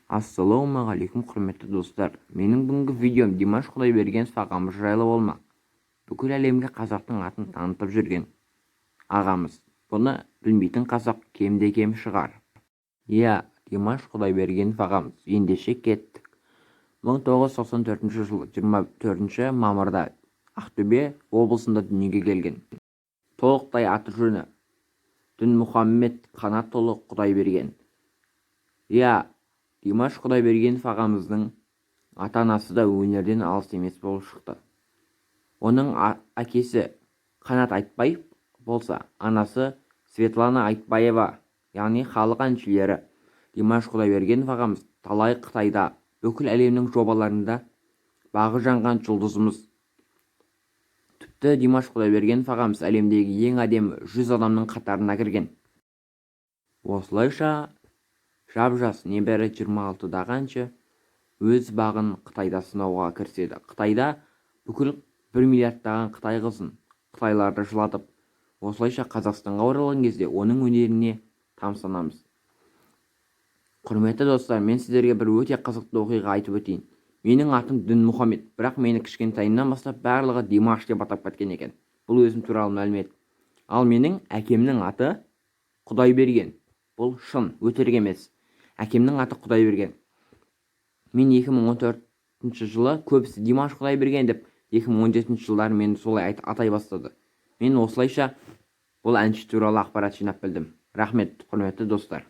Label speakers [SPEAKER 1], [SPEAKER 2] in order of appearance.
[SPEAKER 1] Ассалаумағалейкум, құрметті достар! Менің бүгінгі видеом Димаш Құдайбергенов ағамыз жайлы болмақ. Бүкіл әлемге қазақтың атын танытып жүрген ағамыз. Бұны білмейтін қазақ кемде-кем шығар. Иә, Димаш Құдайбергенов ағамыз. Ендеше, кеттік. 1994 жылы 24 мамырда Ақтөбе облысында дүниеге келген. Толықтай аты-жөні Дінмұхаммед Қанатұлы Құдайберген. Иә, Димаш Құдайбергенов ағамыздың ата-анасы да өнерден алыс емес болып шықты. Оның әкесі Қанат Айтбаев болса, анасы Светлана Айтбаева, яғни халық әншілері. Димаш Құдайбергенов ағамыз талай Қытайда, бүкіл әлемнің жобаларында бағы жанған жұлдызымыз. Тіпті Димаш Құдайбергенов ағамыз әлемдегі ең әдемі 100 адамның қатарына кірген. Осылайша, жап-жас, небәрі 26-дағы әнші өз бағын Қытайда сынауға кіріседі. Қытайда бүкіл 1 миллиардтаған қытай қызын, қытайларды жылатып, осылайша Қазақстанға оралған кезде оның өнеріне тамсанамыз. Құрметті достар, мен сіздерге бір өте қызықты оқиға айтып өтейін. Менің атым Дінмұхаммед, бірақ мені кішкентайымнан бастап барлығы Димаш деп атап кеткен екен. Бұл өзім туралы мәлімет. Ал менің әкемнің аты Құдайберген. Бұл шын, өтірік емес. Әкемнің аты Құдайберген. Мен 2014 жылы көбісі Димаш Құдайберген деп, 2017 жылдары мені солай атай бастады. Мен осылайша бұл әнші туралы ақпарат жинап білдім. Рахмет, құрметті достар.